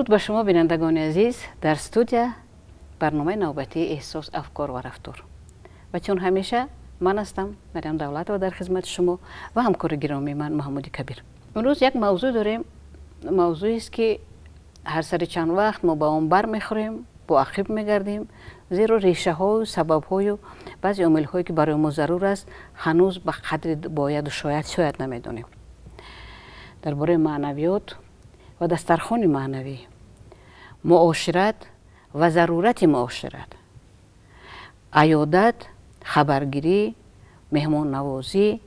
Дуруд ба шумо, бинандагони азиз. Дар студия барномаи навбатии «Эҳсос, афкор ва рафтор» ва чун ҳамеша ман ҳастам, Марьям Давлатова, дар хизмати шумо ва ҳамкори гиромии ман Маҳмуди Кабир. Имрӯз як мавзӯъ дорем, мавзӯест, ки ҳар сари чанд вақт мо ба он бармехӯрем, бо ақиб мегардем, зеро решаҳою сабабҳою баъзе омилҳое, ки барои мо зарур аст, ҳанӯз ба қадри бояду шояд намедонем. Дар бораи маънавиёт ва дастархони маънавӣ, муошират ва зарурати муошират, аёдат, хабаргирӣ, меҳмоннавозӣ,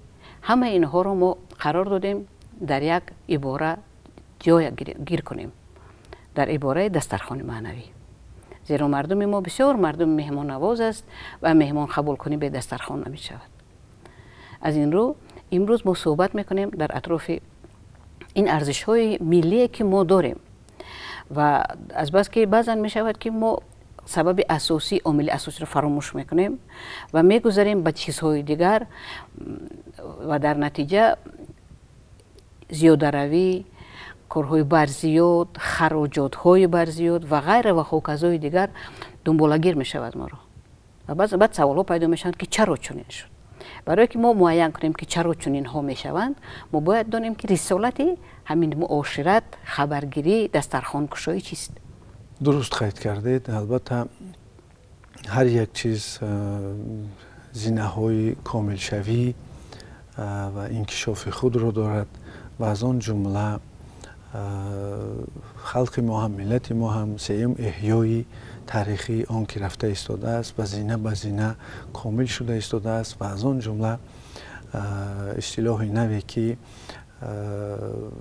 ҳамаи инҳоро мо қарор додем дар як ибора ҷоя гир кунем, дар ибораи дастархони маънавӣ, зеро мардуми мо бисёр мардуми меҳмоннавоз аст ва меҳмон қабулкунӣ бе дастархон намешавад. Аз ин рӯ имрӯз мо суҳбат мекунем дар атрофи ин арзишҳои миллие, ки мо дорем, ва азбаски баъзан мешавад, ки мо сабаби асосӣ, омили асосиро фаромӯш мекунем ва мегузарем ба чизҳои дигар ва дар натиҷа зиёдаравӣ, корҳои барзиёд, хароҷотҳои барзиёд ва ғайра ва ҳоказои дигар дунболагир мешавад моро ва баъд саволҳо пайдо мешаванд, ки чаро чунин шуд. Барое ки мо муайян кунем, ки чаро чунинҳо мешаванд, мо бояд донем, ки рисолати ҳамин муошират, хабаргирӣ, дастархонкушоӣ чист. Дуруст қайд кардед. Албатта, ҳар як чиз зинаҳои комилшавӣ ва инкишофи худро дорад ва аз он ҷумла халқи мо ҳам, миллати мо ҳам сеюм эҳёи таърихии он ки рафта истодааст ва зина ба зина комил шуда истодааст ва аз он ҷумла истилоҳи наве, ки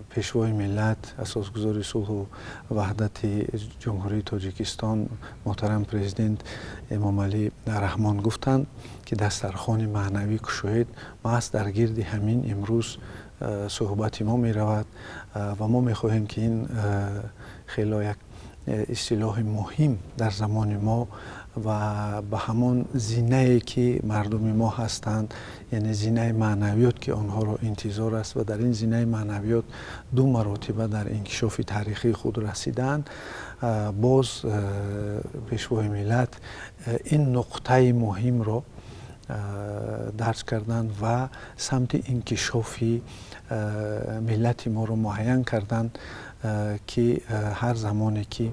Пешвои миллат, асосгузори сулҳу ваҳдати Ҷумҳурии Тоҷикистон, муҳтарам Президент Эмомалӣ Раҳмон гуфтанд, ки дастархони маънавӣ кушоед, маҳз дар гирди ҳамин имрӯз суҳбати мо меравад ва мо мехоҳем, ки ин хело як истилоҳи муҳим дар замони мо ва ба ҳамон зинае, ки мардуми мо ҳастанд, яъне зинаи маънавиёт, ки онҳоро интизор аст ва дар ин зинаи маънавиёт ду маротиба дар инкишофи таърихии худ расидаанд. Боз Пешвои миллат ин нуқтаи муҳимро дарҷ карданд ва самти инкишофи миллати моро муайян карданд, ки ҳар замоне ки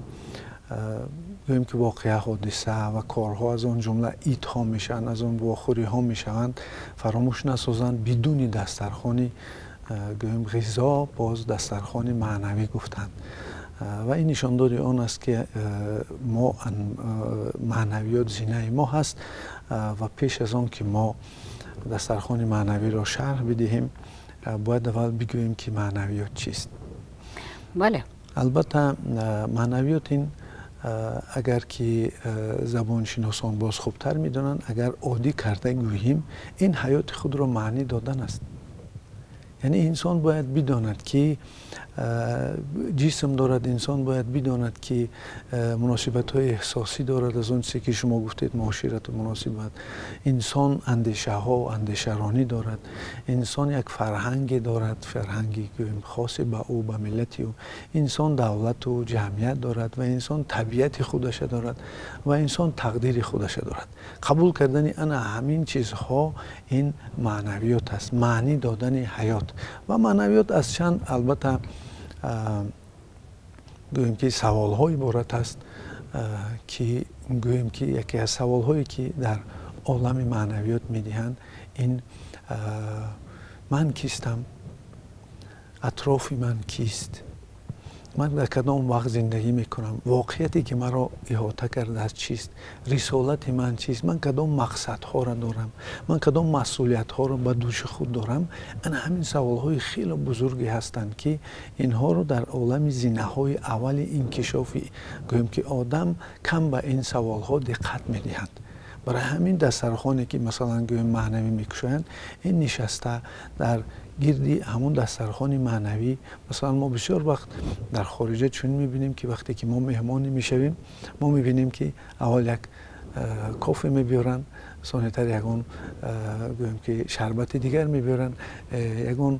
гӯем ки воқеа, ҳодиса ва корҳо, аз он ҷумла идҳо мешаванд, аз он вохӯриҳо мешаванд, фаромӯш насозанд бидуни дастархони, гӯем, ғизо, боз дастархони маънавӣ гуфтанд. Ва ин нишондоди он аст, ки мо маънавиёт зинаи мо ҳаст. Ва пеш аз он ки мо дастархони маънавиро шарҳ бидиҳем, бояд аввал бигӯем, ки маънавиёт чист. Албатта, маънавиёт ин, агар ки забоншиносон боз хубтар медонанд, агар оддӣ карда гӯем, ин ҳаёти худро маънӣ додан аст. Яъне инсон бояд бидонад, ки ҷисм дорад, инсон бояд бидонад, ки муносибатҳои эҳсосӣ дорад, аз он чизе ки шумо гуфтед, муоширату муносибат. Инсон андешаҳо, андешаронӣ дорад, инсон як фарҳанге дорад, фарҳанги, гӯем, хосе ба ӯ, ба миллати ӯ. Инсон давлату ҷамъият дорад ва инсон табиати худаша дорад ва инсон тақдири худаша дорад. Қабул кардани ана ҳамин чизҳо ин маънавиёт аст, маънӣ додани ҳаёт. Ва маънавиёт аз чанд, албатта, гӯем ки, саволҳо иборат аст, ки гӯем ки яке аз саволҳое, ки дар олами маънавиёт медиҳанд, ин ман кистам, атрофи ман кист, ман дар кадом вақт зиндагӣ мекунам, воқеияте, ки маро иҳота кардааст, чист, рисолати ман чист, ман кадом мақсадҳоро дорам, ман кадом масъулиятҳоро ба дӯши худ дорам. Ана ҳамин саволҳои хеле бузурге ҳастанд, ки инҳоро дар олами зинаҳои аввали инкишофи, гӯем ки, одам кам ба ин саволҳо диққат медиҳад. Барои ҳамин дастархоне, ки масалан, гӯем, маънавӣ мекушоянд, ин нишаста дар гирди ҳамон дастархони маънавӣ. Масалан, мо бисёр вақт дар хориҷа чунин мебинем, ки вақте ки мо меҳмонӣ мешавем, мо мебинем, ки аввал як кофе мебиёранд, сонитар ягон гӯем ки шарбати дигар мебиёранд, ягон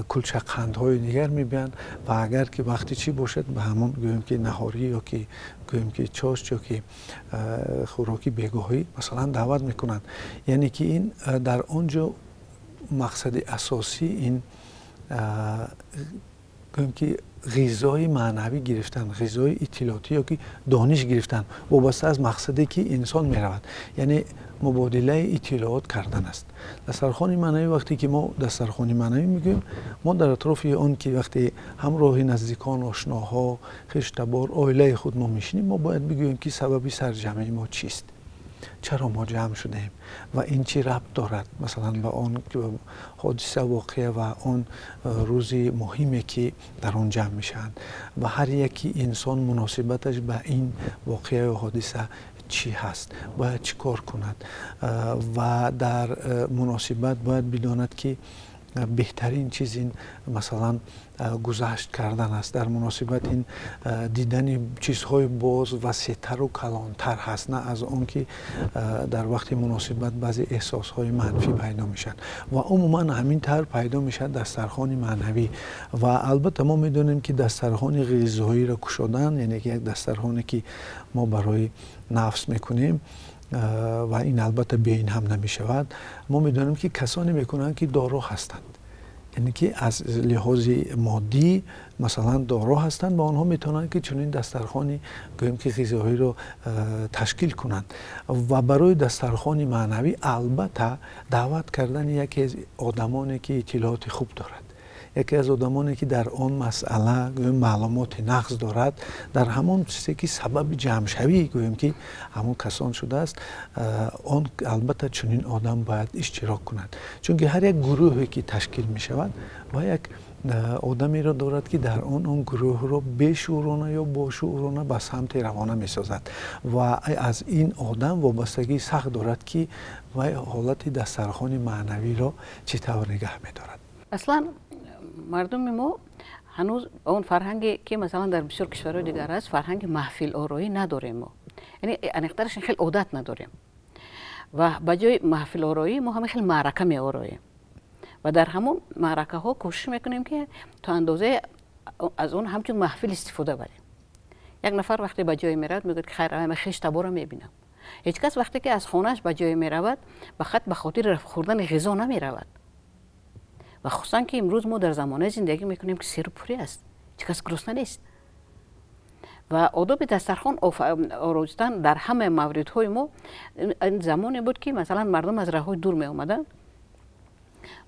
кулчақандҳои дигар мебиёранд ва агар ки вақти чӣ бошад, ба ҳамон гӯем ки наҳорӣ ё ки гӯем ки чош ё ки хӯроки бегоҳӣ масалан даъват мекунанд. Яъне ки ин дар он ҷо мақсади асосӣ ин гӯем ки ғизои маънавӣ гирифтан, ғизои иттилоотӣ ё ки дониш гирифтан вобаста аз мақсаде ки инсон меравад, яъне мубодилаи иттилоот кардан аст. Дастархони маънавӣ, вақте ки мо дастархони маънавӣ мегӯем, мо дар атрофи он ки вақте ҳамроҳи наздикон, ошноҳо, хештабор, оилаи худ мо мешинем, мо бояд бигӯем ки сабаби сарҷамъии мо чист, чаро мо ҷамъ шудаем ва ин чӣ рабт дорад масалан ба он ҳодиса, воқеа ва он рӯзи муҳиме ки дар он ҷамъ мешаванд ва ҳар яки инсон муносибаташ ба ин воқеа ё ҳодиса чӣ ҳаст, бояд чӣ кор кунад ва дар муносибат бояд бидонад ки беҳтарин чиз ин масалан гузашт кардан аст. Дар муносибат ин дидани чизҳои боз васеътару калонтар ҳаст, на аз он ки дар вақти муносибат баъзе эҳсосҳои манфӣ пайдо мешаванд ва умуман ҳамин тавр пайдо мешавад дастархони маънавӣ. Ва албатта мо медонем ки дастархони ғизоиро кушодан, яъне ки як дастархоне ки мо барои нафс мекунем ва ин албатта бе ин ҳам намешавад, мо медонем ки касоне мекунанд ки доро ҳастанд, яъне ки аз лиҳози моддӣ масалан доро ҳастанд ва онҳо метавонанд ки чунин дастархони гӯем ки ғизоиро ташкил кунанд. Ва барои дастархони маънавӣ албатта даъват кардани яке аз одамоне ки иттилооти хуб дорад, яке аз одамоне ки дар он масъала гӯем маълумоти нағз дорад, дар ҳамон чизе ки сабаби ҷамъшавӣ гӯем ки ҳамон касон шудааст, он албатта чунин одам бояд иштирок кунад. Чунки ҳар як гурӯҳе ки ташкил мешавад ва як одамеро дорад ки дар он гурӯҳро бешуурона ё бошуурона ба самти равона месозад ва аз ин одам вобастагии сахт дорад ки вай ҳолати дастархони маънавиро чӣ тавр нигаҳ медорад. Аслан мардуми мо ҳанӯз он фарҳанге ки масалан дар бисёр кишварҳои дигар аст, фарҳанги маҳфилороӣ надорем мо, яъне аниқтараш ин хел одат надорем ва ба ҷои маҳфилороӣ мо ҳама хел маърака меороем ва дар ҳамон маъракаҳо кӯшиш мекунем ки то андозае аз он ҳамчун маҳфил истифода барем. Як нафар вақте ба ҷое меравад, мегӯяд ки хайр, ман хеш табора мебинам. Ҳеҷ кас вақте ки аз хонааш ба ҷое меравад, фақат ба хотири хӯрдани ғизо намеравад. Ва хусусан ки имрӯз мо дар замонае зиндагӣ мекунем ки серу пурӣ аст, ҳеҷ кас гурусна нест ва одоби дастархон оростан дар ҳамаи мавридҳои мо ин замоне буд ки масалан мардум аз роҳҳои дур меомаданд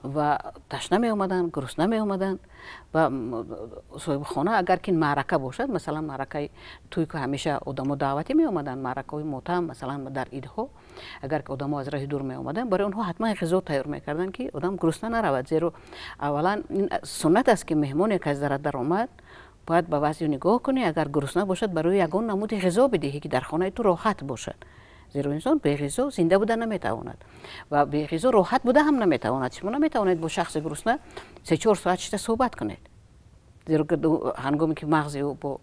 ва ташна меомаданд, гурусна меомаданд ва соҳибхона агар ки маърака бошад, масалан маъракаи тӯй ки ҳамеша одамо даъватӣ меомаданд, маъракаҳои мотам масалан дар идҳо агар ки одамо аз роҳи дур меомаданд, барои онҳо ҳатман ғизо тайёр мекарданд ки одам гурусна наравад. Зеро аввалан ин суннат аст ки меҳмоне ки аз дарат даромад бояд ба вазъи нигоҳ кунӣ, агар гурусна бошад барои ягон намуди ғизо бидиҳӣ ки дар хонаи ту роҳат бошад. Зеро инсон беғизо зинда буда наметавонад ва беғизо роҳат буда ҳам наметавонад. Шумо наметавонед бо шахси гурусна 3-4 соат шита суҳбат кунед, зеро ҳангоме ки мағзи ӯ бо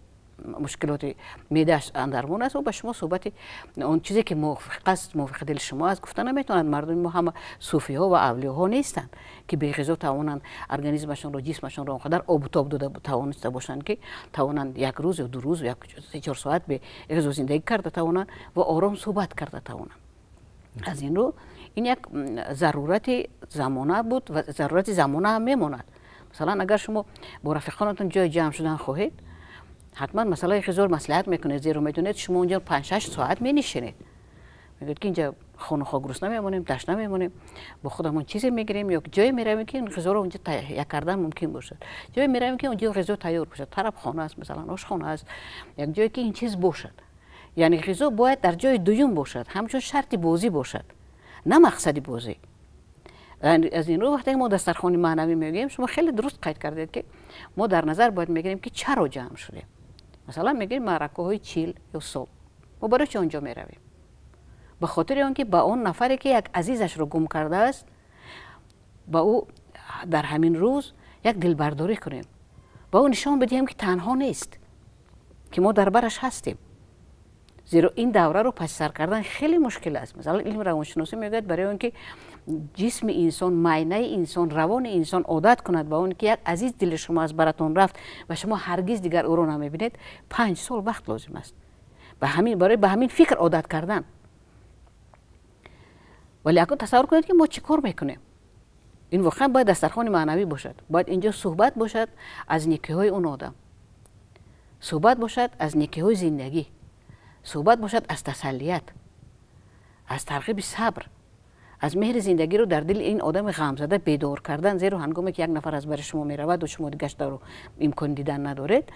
мушкилоти меъдааш андармон аст, ӯ ба шумо суҳбати он чизе ки мувофиқ аст, мувофиқи дили шумо аст гуфта наметавонад. Мардуми мо ҳама суфиҳо ва авлиёҳо нестанд ки беғизо тавонанд организмашонро, ҷисмашонро он қадар обу тоб дода тавониста бошанд ки тавонанд як рӯз ё ду рӯз, як 3-4 соат беғизо зиндагӣ карда тавонанд ва ором суҳбат карда тавонанд. Аз ин рӯ ин як зарурати замона буд ва зарурати замона ҳам мемонад. Масалан агар шумо бо рафиқонатон ҷои ҷамъ шудан хоҳед, ҳатман масъалаи ғизоро маслиҳат мекунед, зеро медонед шумо онҷо 5-6 соат менишинед. Мегӯяд ки инҷа хонухо гурусна мемонем, ташна мемонем, бо худамон чизе мегирем ё ҷое меравем ки ғизоро онҷо таҳия кардан мумкин бошад, ҷое меравем ки онҷо ғизо тайёр бошад, тарабхона аст, масалан ошхона аст, як ҷое ки ин чиз бошад. Яъне ғизо бояд дар ҷои дуюм бошад, ҳамчун шарти бозӣ бошад, на мақсади бозӣ. Аз ин рӯ вақте ки мо дастархони маънавӣ мегӯем, шумо хеле дуруст қайд кардед ки мо дар назар бояд мегирем ки чаро ҷамъ шудем. Масалан мегӯем маъракаҳои 40 ё сол, мо барои чӣ онҷо меравем? Ба хотири он ки ба он нафаре ки як азизашро гум кардааст, ба ӯ дар ҳамин рӯз як дилбардорӣ кунем, ба ӯ нишон бидиҳем ки танҳо нест, ки мо дар бараш ҳастем. Зеро ин давраро паси сар кардан хеле мушкил аст. Масалан, илми равоншиносӣ мегӯяд, барои он ки ҷисми инсон, майнаи инсон, равони инсон одат кунад ба он ки як азиз дили шумо аз баратон рафт ва шумо ҳаргиз дигар ӯро намебинед, 5 сол вақт лозим аст барои ба ҳамин фикр одат кардан. Вале акнун тасаввур кунед, ки мо чӣ кор мекунем. Ин воқеан бояд дастархони маънавӣ бошад, бояд инҷо суҳбат бошад аз некиҳои он одам, суҳбат бошад аз некиҳои зиндагӣ, суҳбат бошад аз тасаллият, аз тарғиби сабр, аз меҳри зиндагиро дар дили ин одами ғамзада бедор кардан. Зеро ҳангоме ки як нафар аз бари шумо мераваду шумо дигаштаро имкони дидан надоред,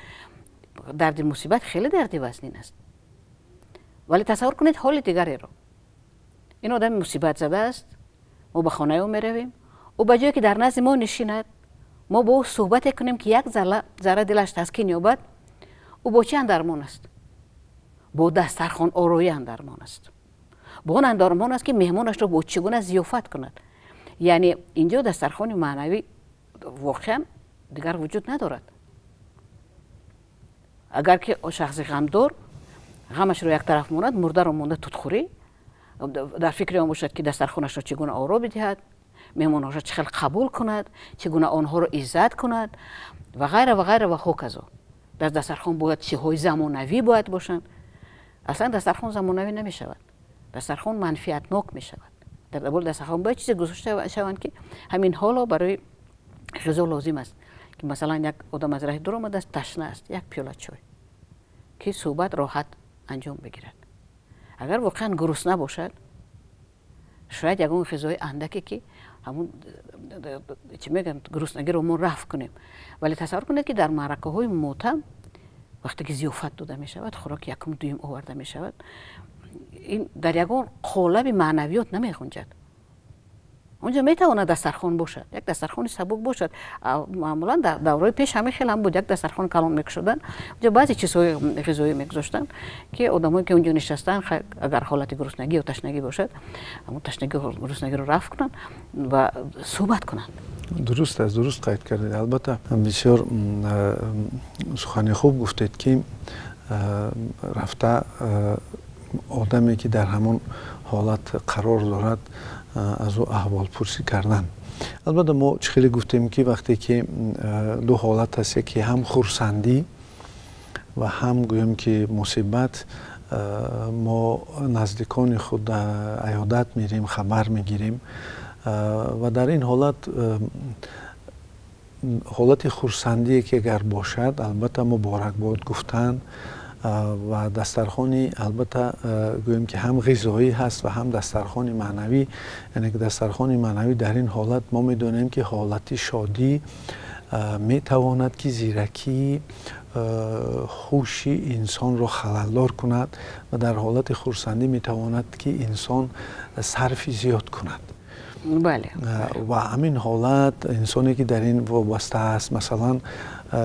дарди мусибат хеле дарди вазнин аст. Вале тасаввур кунед ҳоли дигареро. Ин одами мусибатзада аст, мо ба хонаи ӯ меравем, ӯ ба ҷое ки дар назди мо нишинад, мо бо ӯ суҳбате кунем, ки як зарра дилаш таскин ёбад, ӯ бо чӣ андармон аст? Бо дастархон ороӣ андармон аст, бо он андармон аст, ки меҳмонашро бо чӣ гуна зиёфат кунад. Яъне инҷо дастархони маънавӣ воқеан дигар вуҷуд надорад. Агар ки шахси ғамдор ғамашро як тараф монад, мурдаро монда тутхӯрӣ, дар фикри он бошад, ки дастархонашро чӣ гуна оро бидиҳад, меҳмонҳоро чӣ хел қабул кунад, чӣ гуна онҳоро иззат кунад ва ғайра ва ғайра ва ҳоказо. Дар дастархон бояд чиҳои замонавӣ бояд бошанд. Аслан дастархон замонавӣ намешавад, дастархон манфиатнок мешавад. Дар болои дастархон бояд чизе гузошта шаванд, ки ҳамин ҳоло барои ғизо лозим аст, ки масалан як одам аз раҳи дур омадааст, ташна аст, як пиёла чой, ки суҳбат роҳат анҷом бигирад. Агар воқеан гурусна бошад, шояд ягон ғизои андаке, ки ҳамун чӣ мегӯям, гуруснагиро мо рафъ кунем. Вале тасаввур кунед, ки дар маъракаҳои мотам вақте ки зиёфат дода мешавад, хӯроки якум, дуюм оварда мешавад, ин дар ягон қолаби маънавиёт намеғунҷад. Онҷо метавонад дастархон бошад, як дастархони сабук бошад. Маъмулан дар давраи пеш ҳамин хел ҳам буд, як дастархони калон мекушоданд, онҷо баъзе чизҳои ғизоӣ мегузоштанд, ки одамое ки онҷо нишастанд, агар ҳолати гуруснагӣ ё ташнагӣ бошад, ҳамон ташнагӣ, гуруснагиро рафъ кунанд ва суҳбат кунанд. Дуруст аст, дуруст қайд кардед. Албатта, бисёр сухани хуб гуфтед, ки рафта одаме, ки дар ҳамон ҳолат қарор дорад, аз ӯ аҳволпурсӣ кардан. Албатта, мо чӣ хеле гуфтем, ки вақте ки ду ҳолат аст, яке ҳам хурсандӣ ва ҳам гӯем ки мусибат, мо наздикони худ аёдат мерем, хабар мегирем ва дар ин ҳолат, ҳолати хурсандие ки агар бошад, албатта муборакбод гуфтан ва дастархони, албатта, гӯем ки ҳам ғизоӣ ҳаст ва ҳам дастархони маънавӣ. Яъне ки дастархони маънавӣ дар ин ҳолат мо медонем, ки ҳолати шодӣ метавонад, ки зиракии ҳуши инсонро халалдор кунад ва дар ҳолати хурсандӣ метавонад, ки инсон сарфи зиёд кунад. Ва ҳамин ҳолат инсоне, ки дар ин вобаста аст, масалан,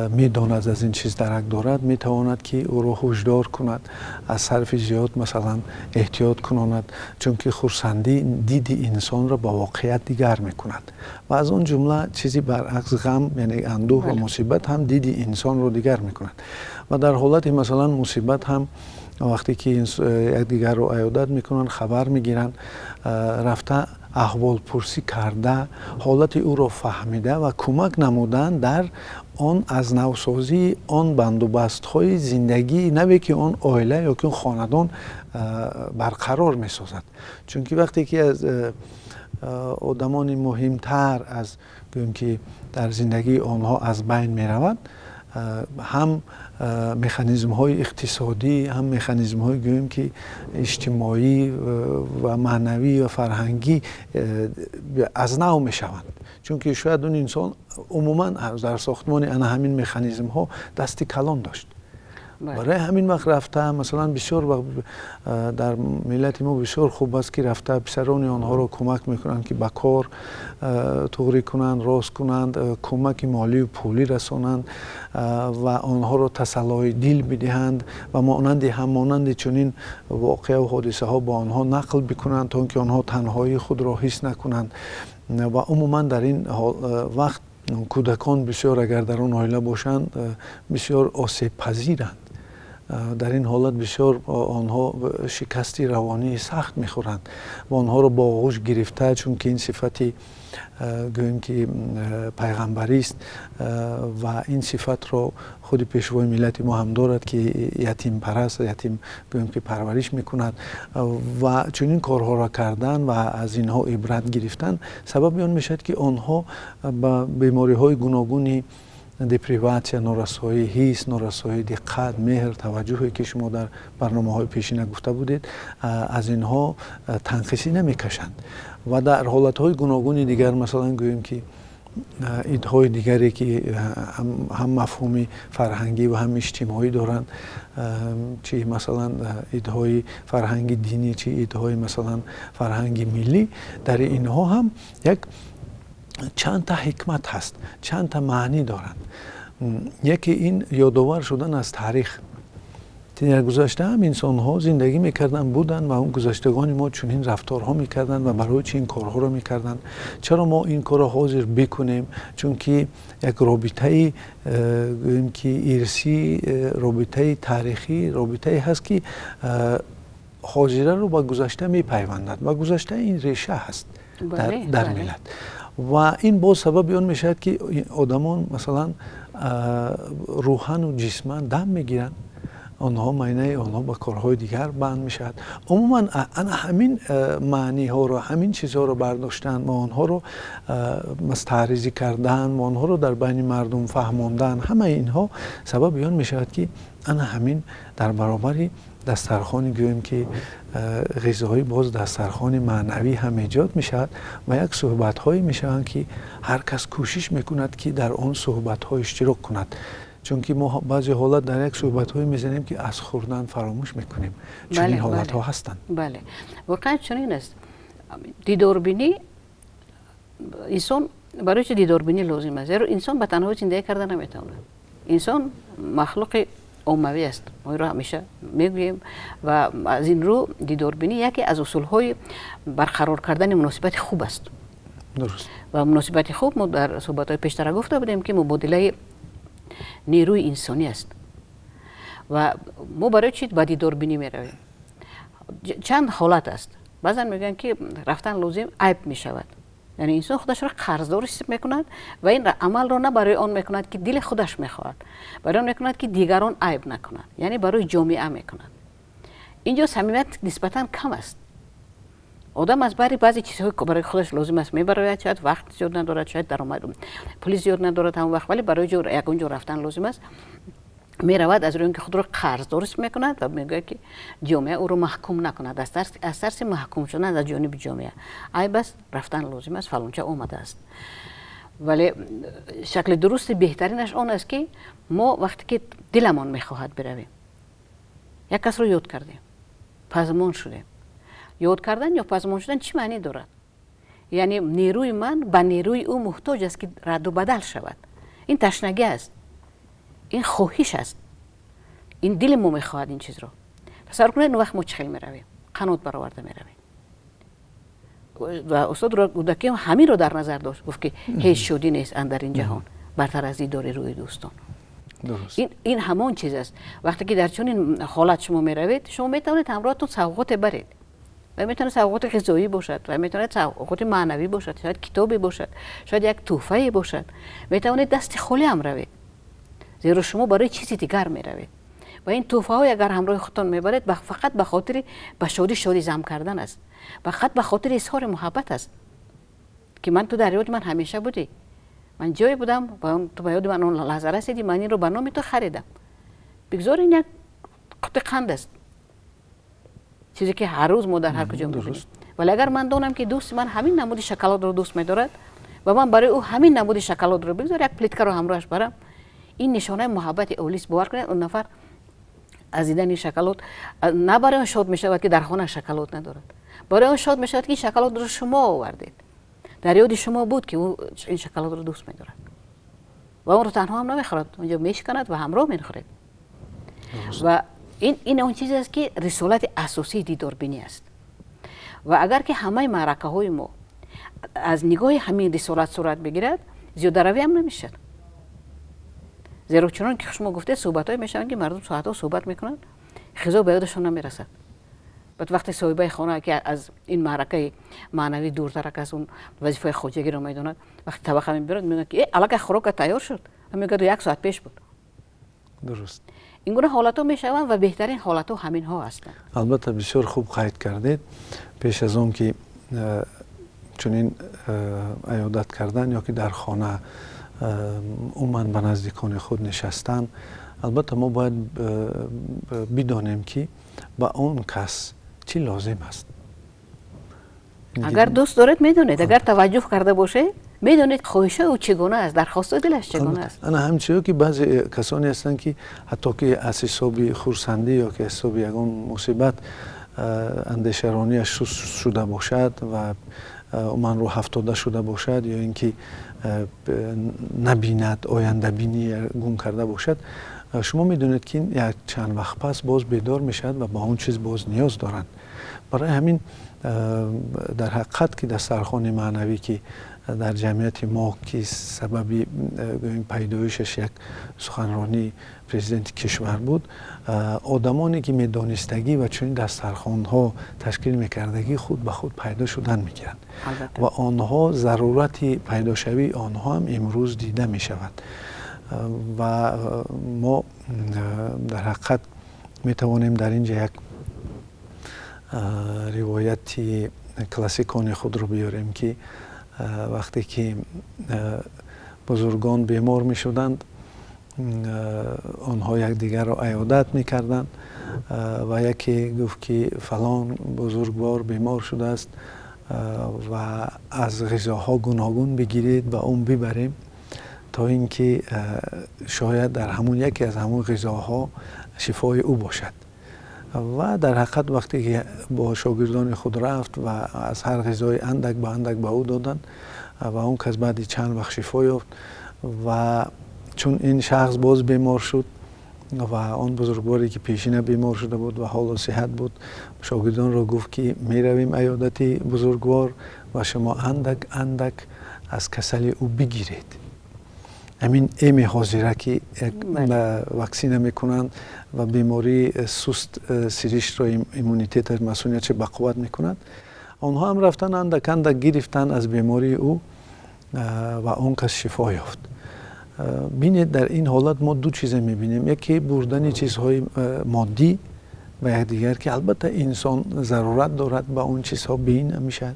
медонад, аз ин чиз дарак дорад, метавонад, ки ӯро ҳушдор кунад, аз сарфи зиёд, масалан, эҳтиёт кунонад, чунки хурсандӣ диди инсонро ба воқеият дигар мекунад ва аз он ҷумла чизи баръакс, ғам, яъне андӯҳ ва мусибат ҳам диди инсонро дигар мекунад. Ва дар ҳолати, масалан, мусибат ҳам вақте ки якдигарро аёдат мекунанд, хабар мегиранд, рафта аҳволпурсӣ карда, ҳолати ӯро фаҳмида ва кӯмак намудан дар он аз навсозии он бандубастҳои зиндагии наве, ки он оила ё ки он хонадон барқарор месозад. Чунки вақте ки аз одамони муҳимтар аз, гӯем ки, дар зиндагии онҳо аз байн меравад, ҳам механизмҳои иқтисодӣ, ҳам механизмҳои, гӯем ки, иҷтимоӣ ва маънавӣ ва фарҳангӣ аз нав мешаванд, чунки шояд он инсон умуман дар сохтмони ана ҳамин механизмҳо дасти калон дошт. Барои ҳамин вақт рафта, масалан, бисёр вақт дар миллати мо бисёр хуб аст, ки рафта писарони онҳоро кӯмак мекунанд, ки ба кор туғрӣ кунанд, рост кунанд, кӯмаки молию пулӣ расонанд ва онҳоро тасаллои дил бидиҳанд ва монанди ҳам монанди чунин воқеаву ҳодисаҳо бо онҳо нақл бикунанд, то он ки онҳо танҳоии худро ҳис накунанд. Ва умуман дар ин вақт кӯдакон бисёр, агар дар он оила бошанд, бисёр осебпазиранд. Дар ин ҳолат бисёр онҳо шикасти равонии сахт мехӯранд ва онҳоро бо оғӯш гирифта, чунки ин сифати гӯем ки пайғамбарист ва ин сифатро худи пешвои миллати мо ҳам дорад, ки ятимпараст, ятим гӯем ки парвариш мекунад, ва чунин корҳоро кардан ва аз инҳо ибрат гирифтан сабаби он мешавад, ки онҳо ба бемориҳои гуногуни деприватсия, норасоии ҳис, норасоии диққат, меҳр, таваҷҷӯҳе ки шумо дар барномаҳои пешина гуфта будед, аз инҳо танқисӣ намекашанд. Ва дар ҳолатҳои гуногуни дигар, масалан гӯем ки идҳои дигаре ки ҳам мафҳуми фарҳангӣ ва ҳам иҷтимоӣ доранд, чи масалан идҳои фарҳанги динӣ, чи идҳои масалан фарҳанги миллӣ, дар инҳо ҳам як чандта ҳикмат ҳаст, чандта маънӣ доранд. Яке ин ёдовар шудан аз таърих. Дар гузашта ҳам инсонҳо зиндагӣ мекарданд, буданд ва он гузаштагони мо чунин рафторҳо мекарданд ва барои чӣ ин корҳоро мекарданд. Чаро мо ин корро ҳозир бикунем? Чунки як робитаи гӯем ки ирсӣ, робитаи таърихӣ, робитае ҳаст, ки ҳозираро ба гузашта мепайвандад ва гузашта ин реша ҳаст дар миллат. Ва ин боз сабаби он мешавад, ки одамон масалан рӯҳану ҷисман дам мегиранд, онҳо майнаи онҳо ба корҳои дигар банд мешавад. Умуман ана ҳамин маъниҳоро, ҳамин чизҳоро бардоштан ва онҳоро таъризӣ кардан ва онҳоро дар байни мардум фаҳмондан, ҳамаи инҳо сабаби он мешавад, ки ана ҳамин дар баробари дастархони гӯем ки ғизоӣ боз дастархони маънавӣ ҳам эҷод мешавад ва як суҳбатҳое мешаванд, ки ҳар кас кӯшиш мекунад, ки дар он суҳбатҳо иштирок кунад. Чунки мо баъзе ҳолат дар як суҳбатҳое мезанем, ки аз хӯрдан фаромӯш мекунем. Чунин ҳолатҳо ҳастанд. Бале, воқеан чунин аст. Дидорбинӣ, инсон барои чи дидорбинӣ лозим аст? Зеро инсон ба танҳо зиндагӣ карда наметавонад. Инсон махлуқи оммавӣ аст, мо инро ҳамеша мегӯем, ва аз ин рӯ дидорбинӣ яке аз усулҳои барқарор кардани муносибати хуб аст. Ва муносибати хуб, мо дар суҳбатҳои пештара гуфта будем, ки мубодилаи нерӯи инсонӣ аст. Ва мо барои чи ба дидорбинӣ меравем? Чанд ҳолат аст. Баъзан мегӯянд, ки рафтан лозим айб мешавад, яъне инсон худашро қарздор ҳисоб мекунад ва ин амалро на барои он мекунад, ки дили худаш мехоҳад, барои он мекунад, ки дигарон айб накунанд, яъне барои ҷомеа мекунад. Инҷо самимият нисбатан кам аст. Одам аз бари баъзе чизҳое барои худаш лозим аст мебарояд, шояд вақт зиёд надорад, шояд даромад пули зиёд надорад ҳамон вақт, вале барои ягон ҷо рафтан лозим аст, меравад аз рӯи он ки худро қарздор ҳис мекунад ва мегӯяд, ки ҷомеа ӯро маҳкум накунад, аз тарси маҳкум шудан аз ҷониби ҷомеа. Айб аст, рафтан лозим аст, фалонча омадааст. Вале шакли дурусти беҳтаринаш он аст, ки мо вақте ки диламон мехоҳад биравем, як касро ёд кардем, пазмон шудем. Ёд кардан ё пазмон шудан чӣ маънӣ дорад? Яъне нерӯи ман ба нерӯи ӯ муҳтоҷ аст, ки радду бадал шавад. Ин ташнагӣ аст, ин хоҳиш аст, ин дили мо мехоҳад ин чизро. Тасаввур кунед, он вақт мо чӣ хел меравем? Қанот бароварда меравем. Ва устод Рӯдакӣ ҳаминро дар назар дошт, гуфт, ки ҳеҷ шодӣ нест андар ин ҷаҳон бартар аз дидори рӯи дӯстон. Ин ҳамон чиз аст. Вақте ки дар чунин ҳолат шумо меравед, шумо метавонед ҳамроҳатон савғоте баред, ва метавонад савғоти ғизоӣ бошад, ва метавонад савғоти маънавӣ бошад, шояд китобе бошад, шояд як тӯҳфае бошад. Метавонед дасти холӣ ҳам равед, зеро шумо барои чизи дигар меравед. Ва ин тӯҳфаҳое агар ҳамроҳи худтон мебаред, фақат ба хотири ба шодӣ шодӣ зам кардан аст, фақат ба хотири изҳори муҳаббат аст, ки ман ту дар ёди ман ҳамеша будӣ, ман ҷое будам ва ту ба ёди ман он лаҳза расидӣ, ман инро ба номи ту харидам. Бигзор ин як қути қанд аст, чизе ки ҳар рӯз мо дар ҳар куҷо мебинем, вале агар ман донам, ки дӯсти ман ҳамин намуди шоколадро дӯст медорад ва ман барои ӯ ҳамин намуди шоколадро, бигзор як плиткаро ҳамроҳаш барам, ин нишонаи муҳаббати олист. Бовар кунед, он нафар аз дидани шоколад на барои он шод мешавад, ки дар хона шоколад надорад, барои он шод мешавад, ки ин шоколадро шумо овардед, дар ёди шумо буд, ки ӯ ин шоколадро дӯст медорад, ва онро танҳо ҳам намехӯрад, онҷо мешиканад ва ҳамроҳ мехӯред. Ва ин он чизе аст, ки рисолати асосии дидорбинӣ аст. Ва агар ки ҳамаи маъракаҳои мо аз нигоҳи ҳамин рисолат сурат бигирад, зиёдаравӣ ҳам намешавад. Зеро чунон ки шумо гуфтед, суҳбатҳое мешаванд, ки мардум соатҳо суҳбат мекунанд, ғизо ба ёдашон намерасад. Баъд вақте соҳибаи хона, ки аз ин маъракаи маънавӣ дуртарак аст, он вазифаи хоҷагиро медонад, вақте табақа мебирад, мегӯяд, ки аллакай хӯрока тайёр шуд, мегӯяд, як соат пеш буд. Дуруст. Ин гуна ҳолатҳо мешаванд ва беҳтарин ҳолатҳо ҳаминҳо ҳастанд. Албатта, бисёр хуб қайд кардед. Пеш аз он ки чунин аёдат кардан ё ки дар хона умуман ба наздикони худ нишастан, албатта, мо бояд бидонем, ки ба он кас чӣ лозим аст. Агар дӯст доред, медонед, агар таваҷҷӯҳ карда бошед, медонед, хоҳишҳои ӯ чӣ гуна аст, дархостҳои дилаш чӣ гуна аст. Ана ҳамчиё ки баъзе касоне ҳастанд, ки ҳатто ки аз ҳисоби хурсандӣ ё ки аз ҳисоби ягон мусибат андешаронияш суст шуда бошад ва умуман рӯҳафтода шуда бошад ё ин ки набинад, ояндабинӣ гум карда бошад, шумо медонед, ки як чанд вақт пас боз бедор мешавад ва ба он чиз боз ниёз доранд. Барои ҳамин, дар ҳақиқат, ки дастархони маънавӣ, ки дар ҷамъияти мо, ки сабаби гӯем пайдоишаш як суханронии президенти кишвар буд, одамоне ки медонистагӣ ва чунин дастархонҳо ташкил мекардагӣ, худ ба худ пайдо шудан мегиранд ва онҳо зарурати пайдошавии онҳо ҳам имрӯз дида мешавад. Ва мо дар ҳақиқат метавонем дар ин ҷа як ривояти классикони худро биёрем, ки вақте ки бузургон бемор мешуданд, онҳо якдигарро аёдат мекарданд ва яке гуфт, ки фалон бузургвор бемор шудааст ва аз ғизоҳо гуногун бигиред, ба он бибарем, то ин ки шояд дар ҳамун яке аз ҳамун ғизоҳо шифои ӯ бошад. Ва дар ҳақиқат, вақте ки бо шогирдони худ рафт ва аз ҳар ғизои андак ба андак ба ӯ доданд ва он кас баъди чанд вақт шифо ёфт. Ва чун ин шахс боз бемор шуд ва он бузургворе ки пешина бемор шуда буд ва ҳоло сиҳат буд, шогирдонро гуфт, ки меравем аёдати бузургвор ва шумо андак андак аз касали ӯ бигиред. Ҳамин эми ҳозира, ки ваксина мекунанд ва бемории суст сиришро, иммунитеташ, масунияшро бақувват мекунад, онҳо ҳам рафтан, андак андак гирифтанд аз бемории ӯ ва он кас шифо ёфт. Бинед, дар ин ҳолат мо ду чизе мебинем: яке бурдани чизҳои моддӣ ба якдигар, ки албатта инсон зарурат дорад ба он чизҳо, беин намешавад,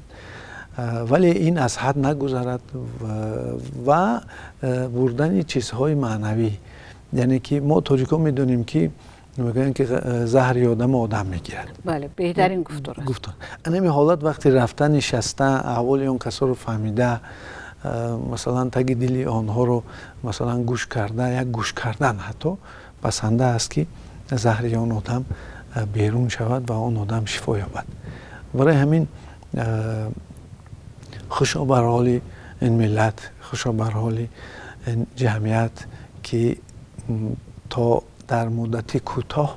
вале ин аз ҳад нагузарад, ва бурдани чизҳои маънавӣ, яъне ки мо тоҷикон медонем, ки мегӯянд, ки заҳри одамо одам мегирад. Бале, беҳтарин гуфтор аст. Гуфтор. Анами ҳолат, вақте рафта, нишаста, аҳволи он касоро фаҳмида, масалан, таги дили онҳоро, масалан, гӯш карда, як гӯш кардан ҳатто басанда аст, ки заҳри он одам берун шавад ва он одам шифо ёбад. Барои ҳамин, хушо бар ҳоли ин миллат, хушо бар ҳоли ин ҷамъият, ки то дар муддати кӯтоҳ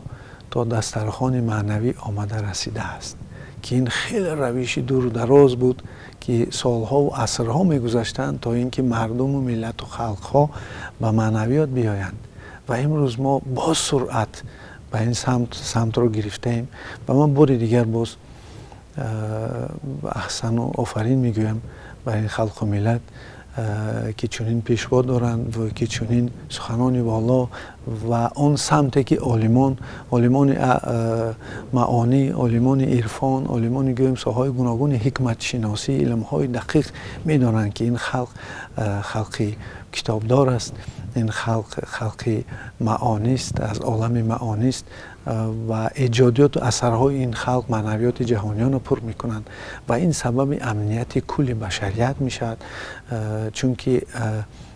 то дастархони маънавӣ омада расидааст, ки ин хеле равиши дуру дароз буд, ки солҳову асрҳо мегузаштанд, то ин ки мардуму миллату халқҳо ба маънавиёт биёянд. Ва имрӯз мо бо суръат ба ин самтро гирифтаем. Ва ман бори дигар боз аҳсану офарин мегӯям ба ин халқу миллат, ки чунин пешво доранд ва ки чунин суханони воло ва он самте ки олимон, олимони маонӣ, олимони ирфон, олимони, гӯем, соҳаҳои гуногуни ҳикматшиносӣ, илмҳои дақиқ медонанд, ки ин халқ халқи китобдор аст, ин халқ халқи маонист, аз олами маонист ва эҷодиёту асарҳои ин халқ маънавиёти ҷаҳониёнро пур мекунанд ва ин сабаби амнияти кулли башарият мешавад. Чунки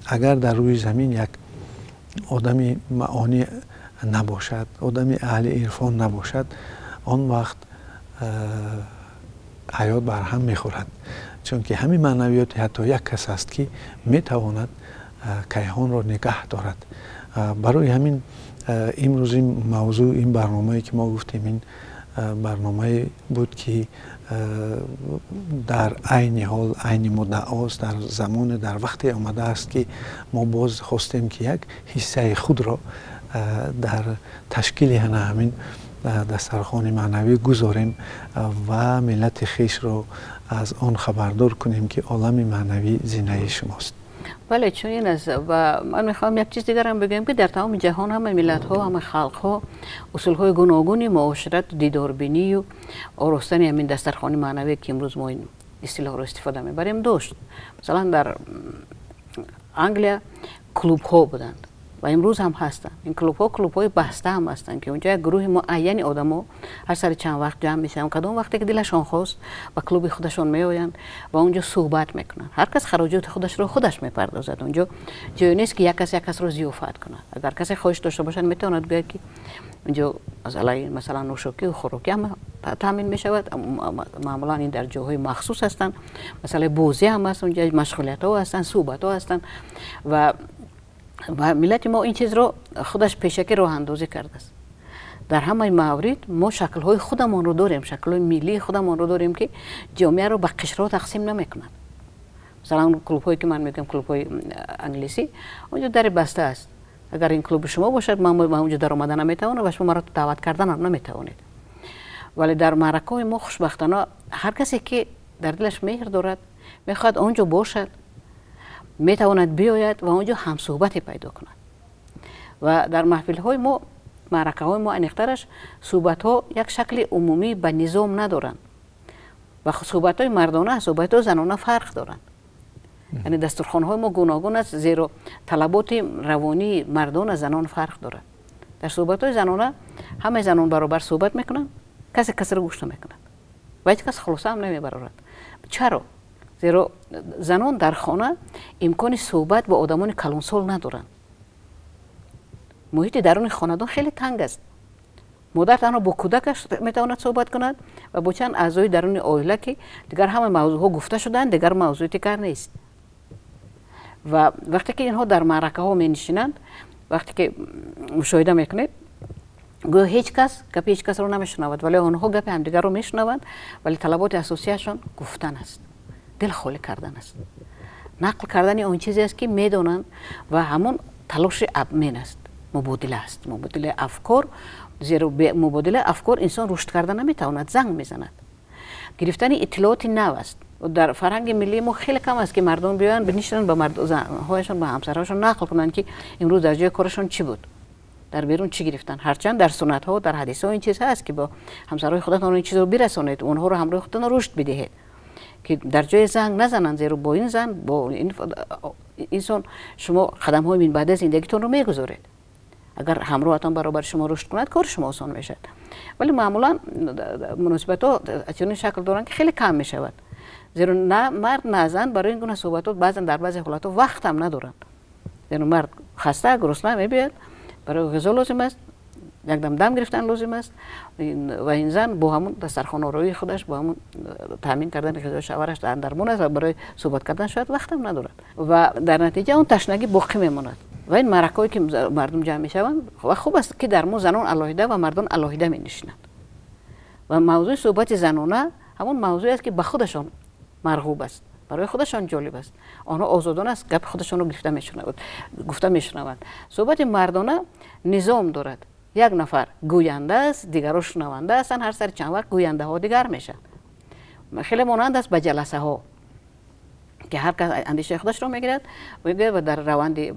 агар дар рӯи замин як одами маонӣ набошад, одами аҳли ирфон набошад, он вақт ҳаёт барҳам мехӯрад, чунки ҳамин маънавиёти ҳатто як кас аст, ки метавонад кайҳонро нигаҳ дорад. Барои ҳамин, имрӯз ин мавзӯъ, ин барномае ки мо гуфтем, ин Барномае буд, ки дар айни ҳол, айни муддаост, дар замоне, дар вақте омадааст, ки мо боз хостем, ки як ҳиссаи худро дар ташкили ҳана ҳамин дастархони маънавӣ гузорем ва миллати хешро аз он хабардор кунем, ки олами маънавӣ зинаи шумост. Бале, чунин аст. Ва ман мехоҳам як чиз дигарам бигӯям, ки дар тамоми ҷаҳон ҳама миллатҳо, ҳама халқҳо усулҳои гуногуни муошират, дидорбинию оростани ҳамин дастархони маънавӣ, ки имрӯз мо ин истилоҳро истифода мебарем, дошт. Масалан, дар Англия клубҳо буданд ва имрӯз ҳам ҳастанд. Ин клубҳо клубҳои баста ҳам ҳастанд, ки онҷо як гурӯҳи муайяни одамо ҳар сари чанд вақт ҷамъ мешаванд, кадом вақте ки дилашон хост, ба клуби худашон меоянд ва онҷо суҳбат мекунанд. Ҳар кас хароҷоти худашро худаш мепардозад. Онҷо ҷое нест, ки як кас як касро зиёфат кунад. Агар касе хоҳиш дошта бошад, метавонад гӯяд, ки онҷо масалан нӯшокию хӯрокӣ ҳама таъмин мешавад. Маъмулан ин дар ҷойҳои махсус ҳастанд. Масъалаи бозӣ ҳам аст онҷо, машғулиятҳо ҳастанд, суҳбатҳо ҳастанд. Ва миллати мо ин чизро худаш пешакӣ роҳандозӣ кардааст. Дар ҳамаи маврид мо шаклҳои худамонро дорем, шаклҳои миллии худамонро дорем, ки ҷомеаро ба қишрҳо тақсим намекунад. Масалан, клубҳое, ки ман мегӯям, клубҳои англисӣ, онҷо дари баста аст. Агар ин клуби шумо бошад, ман ба онҷо даромада наметавонам ва шумо маро даъват карданам наметавонед. Вале дар маъракаҳои мо, хушбахтона, ҳар касе, ки дар дилаш меҳр дорад, мехоҳад он ҷо бошад, метавонад биёяд ва он ҷо ҳамсӯҳбате пайдо кунад. Ва дар маҳфилҳои мо, маъракаҳои мо, аниқтараш, суҳбатҳо як шакли умумӣ ба низом надоранд ва суҳбатҳои мардона аз суҳбатҳои занона фарқ доранд. Яъне дастурхонҳои мо гуногун аст, зеро талаботи равонии мардон аз занон фарқ дорад. Дар суҳбатҳои занона ҳамаи занон баробар суҳбат мекунанд, касе касеро гӯш намекунад ва ҳеҷ кас хулоса ҳам намебарорад. Чаро? Зеро занон дар хона имкони суҳбат бо одамони калонсол надоранд. Муҳити даруни хонадон хеле танг аст. Модар танҳо бо кӯдакаш метавонад суҳбат кунад ва бо чанд аъзои даруни оила, ки дигар ҳама мавзӯъҳо гуфта шудаанд, дигар мавзӯи дигар нест. Ва вақте ки инҳо дар маъракаҳо менишинанд, вақте ки мушоҳида мекунед, гӯё ҳеҷ кас гапи ҳеҷ касро намешунавад, вале онҳо гапи ҳамдигарро мешунаванд. Вале талаботи асосияшон гуфтан аст, дил холӣ кардан аст, нақл кардани он чизе аст, ки медонанд, ва ҳамон талоши обмен аст, мубодила аст, мубодилаи афкор. Зеро мубодилаи афкор инсон рушд карда наметавонад, занг мезанад. Гирифтани иттилооти нав аст. Дар фарҳанги миллии мо хеле кам аст, ки мардум биёянд, бинишинанд, ба занҳояшон, ба ҳамсарҳояшон нақл кунанд, ки имрӯз дар ҷои корашон чӣ буд, дар берун чӣ гирифтанд. Ҳарчанд дар суннатҳо, дар ҳадисҳо ин чиз ҳаст, ки бо ҳамсарҳои худатон ин чизро бирасонед, онҳоро ҳамроҳи худатон рушд бидиҳед, ки дар ҷои занг назананд, зеро бо ин зан, бо ин инсон шумо қадамҳои минбаъдаи зиндагитонро мегузоред. Агар ҳамроҳатон баробари шумо рушд кунад, кори шумо осон мешавад. Вале маъмулан муносибатҳо чунин шакл доранд, ки хеле кам мешавад, зеро на мард, на зан барои ин гуна суҳбатҳо баъзан дар баъзе ҳолатҳо вақт ҳам надоранд. Зеро мард хаста, гурусна мебиёяд, барои ғизо лозим аст, якдам дам гирифтан лозим аст, ва ин зан бо ҳамун дастархонороии худаш, бо ҳамун таъмин кардани ғизои шавҳараш андармон аст ва барои суҳбат кардан шояд вақтам надорад. Ва дар натиҷа он ташнагӣ боқӣ мемонад. Ва ин маъракаҳое, ки мардум ҷамъ мешаванд, ва хуб аст, ки дар мо занон алоҳида ва мардон алоҳида менишинанд ва мавзӯи суҳбати занона ҳамон мавзӯе аст, ки ба худашон марғуб аст, барои худашон ҷолиб аст. Онҳо озодона аст гапи худашонро гирифта мешунаванд, гуфта мешунаванд. Суҳбати мардона низом дорад: як нафар гӯянда аст, дигарро шунаванда ҳастанд. Ҳар сари чанд вақт гӯяндаҳо дигар мешаванд. Хеле монанд аст ба ҷаласаҳо, ки ҳар кас андешаи худашро мегирад, мегӯяд, ва дар раванди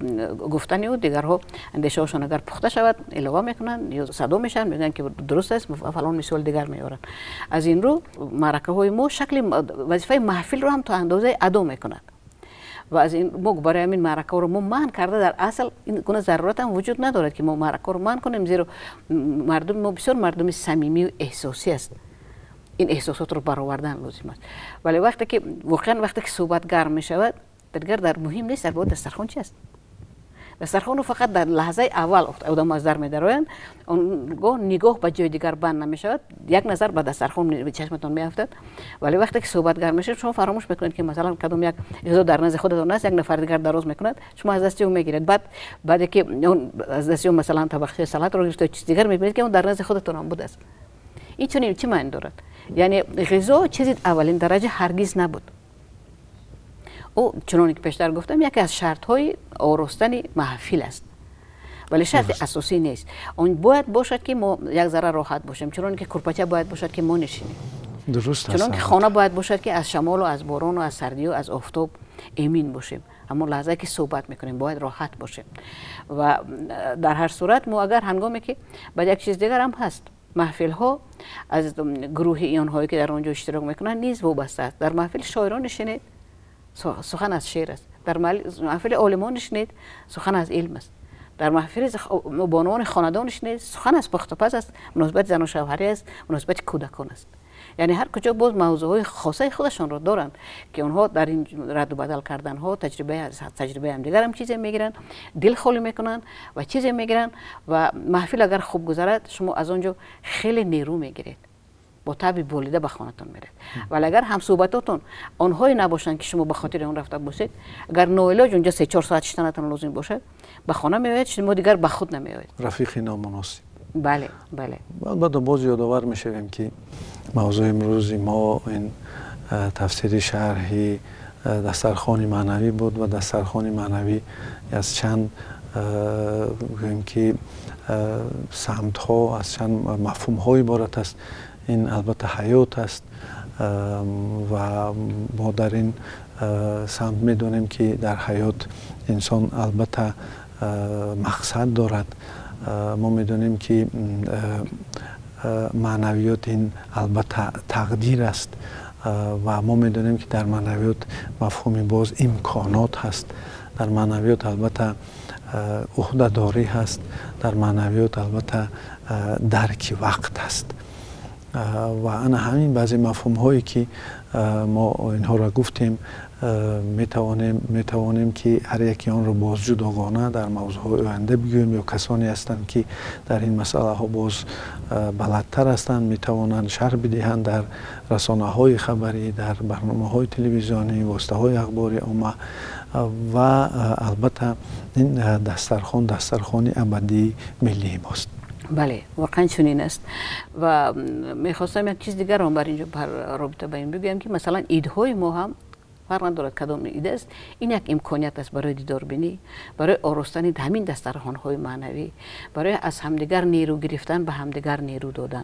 гуфтани ӯ дигарҳо андешаҳошон агар пухта шавад, илова мекунанд ё садо мешаванд, мегӯянд, ки дуруст аст ва фалон мисоли дигар меоранд. Аз ин рӯ маъракаҳои мо шакли вазифаи маҳфилро ҳам то андозае адо мекунад. Ва аз ин мо барои ҳамин маъракаҳоро мо манъ карда, дар асл ин гуна зарурат ҳам вуҷуд надорад, ки мо маъракаҳоро манъ кунем, зеро мардуми мо бисёр мардуми самимию эҳсосӣ аст. Ин эҳсосотро баровардан лозим аст. Вале вақте ки воқеан, вақте ки суҳбат гарм мешавад, дигар дар муҳим нест дар бораи дастархон чи аст. Дастархонро фақат дар лаҳзаи аввал одам аз дар медароянд, он гоҳ нигоҳ ба ҷои дигар банд намешавад, як назар ба дастархон чашматон меафтад. Вале вақте ки суҳбат гарм мешавад, шумо фаромӯш мекунед, ки масалан кадом як ғизо дар назди худатон аст. Як нафар дигар дароз мекунад, шумо аз дасти ӯ мегиред. Баъд баъде ки он аз дасти ӯ, масалан, табақчаи салатро гирифта, чиз дигар, мебинед, ки он дар назди худатон ҳам будааст. Ин чунин чӣ маъни дорад? Яъне ғизо чизи аввалин дараҷа ҳаргиз набуд. Ӯ, чуноне ки пештар гуфтам, яке аз шартҳои оростани маҳфил аст, вале шарти асосӣ нест. Он бояд бошад, ки мо як зарра роҳат бошем, чуноне ки курпача бояд бошад, ки мо нишинем. Дуруст. Чунон ки хона бояд бошад, ки аз шамолу аз борону аз сардию аз офтоб эмин бошем. Ҳамон лаҳзае ки суҳбат мекунем, бояд роҳат бошем. Ва дар ҳар сурат мо агар ҳангоме ки баъд як чиз дигар ҳам ҳаст, маҳфилҳо аз гурӯҳи онҳое ки дар он ҷо иштирок мекунанд низ вобаста аст. Дар маҳфили шоирон нишинед, сухан аз шеър аст. Дар маҳфили олимон нишинед, сухан аз илм аст. Дар маҳфили бонувони хонадон нишинед, сухан аз пухтупаз аст, муносибати зану шавҳарӣ аст, муносибати кӯдакон аст. Яъне ҳар куҷо боз мавзӯъҳои хосаи худашонро доранд, ки онҳо дар ин радду бадал карданҳо таҷрибаи ҳамдигар ҳам чизе мегиранд, дил холӣ мекунанд ва чизе мегиранд. Ва маҳфил агар хуб гузарад, шумо аз он ҷо хеле нерӯ мегиред, бо таби болида ба хонатон меред. Вале агар ҳамсӯҳбатотон онҳое набошанд, ки шумо ба хотири он рафта бошед, агар ноилоҷ унҷо 3-4 соат шиштанатон лозим бошад, ба хона меояд, шумо дигар ба худ намеоед. Рафиқи номуносиб. Бале, бале. Албатта, боз ёдовар мешавем, ки мавзӯи имрӯзи мо ин тафсири шарҳи дастархони маънавӣ буд ва дастархони маънавӣ аз чанд, гӯем ки, самтҳо, аз чанд мафҳумҳо иборат аст. Ин албатта ҳаёт аст ва мо дар ин самт медонем, ки дар ҳаёт инсон албатта мақсад дорад. Мо медонем, ки маънавиёт ин албатта тақдир аст ва мо медонем, ки дар маънавиёт мафҳуми боз имконот ҳаст. Дар маънавиёт албатта ӯҳдадорӣ ҳаст. Дар маънавиёт албатта дарки вақт ҳаст. Ва ана ҳамин баъзе мафҳумҳое ки мо инҳоро гуфтем, метавонем ки ҳар яки онро боз ҷудогона дар мавзӯъҳои оянда бигӯем, ё касоне ҳастанд, ки дар ин масъалаҳо боз баладтар ҳастанд, метавонанд шарҳ бидиҳанд дар расонаҳои хабарӣ, дар барномаҳои телевизионӣ, воситаҳои ахбори омма. Ва албатта ин дастархон дастархони абадии миллии мост. Бале, воқеан чунин аст. Ва мехостам як чиз дигарро бар инҷо бар робита ба ин бигӯям, ки масалан идҳои мо ҳам, фарқ надорад кадом ид аст, ин як имконият аст барои дидорбинӣ, барои оростани ҳамин дастархонҳои маънавӣ, барои аз ҳамдигар нерӯ гирифтан, ба ҳамдигар нерӯ додан.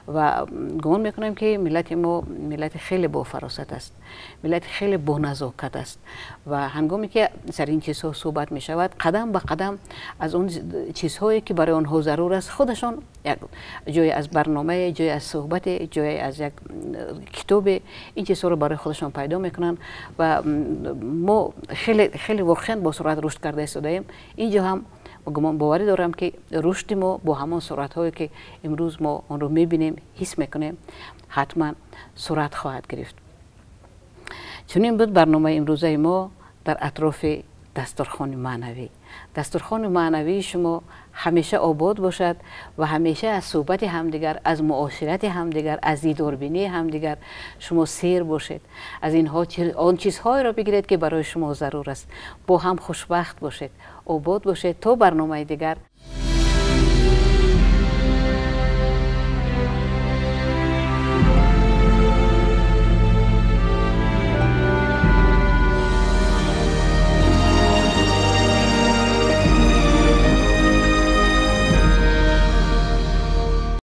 Ва гумон мекунам, ки миллати мо миллати хеле бофаросат аст, миллати хеле боназокат аст. Ва ҳангоме ки сар ин чизҳо суҳбат мешавад, қадам ба қадам аз он чизҳое ки барои онҳо зарур аст, худашон як ҷое аз барномае, ҷое аз суҳбате, ҷое аз як китобе ин чизҳоро барои худашон пайдо мекунанд. Ва мо хеле хеле воқеан бо суръат рушд карда истодаем. Инҷо ҳам гумон боварӣ дорам, ки рушди мо бо ҳамон суръатҳое ки имрӯз мо онро мебинем, ҳис мекунем, ҳатман сурат хоҳад гирифт. Чунин буд барномаи имрӯзаи мо дар атрофи дастурхони маънавӣ. Дастурхони маънавии шумо ҳамеша обод бошад ва ҳамеша аз суҳбати ҳамдигар, аз муоширати ҳамдигар, аз дидорбинии ҳамдигар шумо сер бошед. Аз инҳо он чизҳоеро бигиред, ки барои шумо зарур аст. Бо ҳам хушбахт бошед, обод бошед. То барномаи дигар.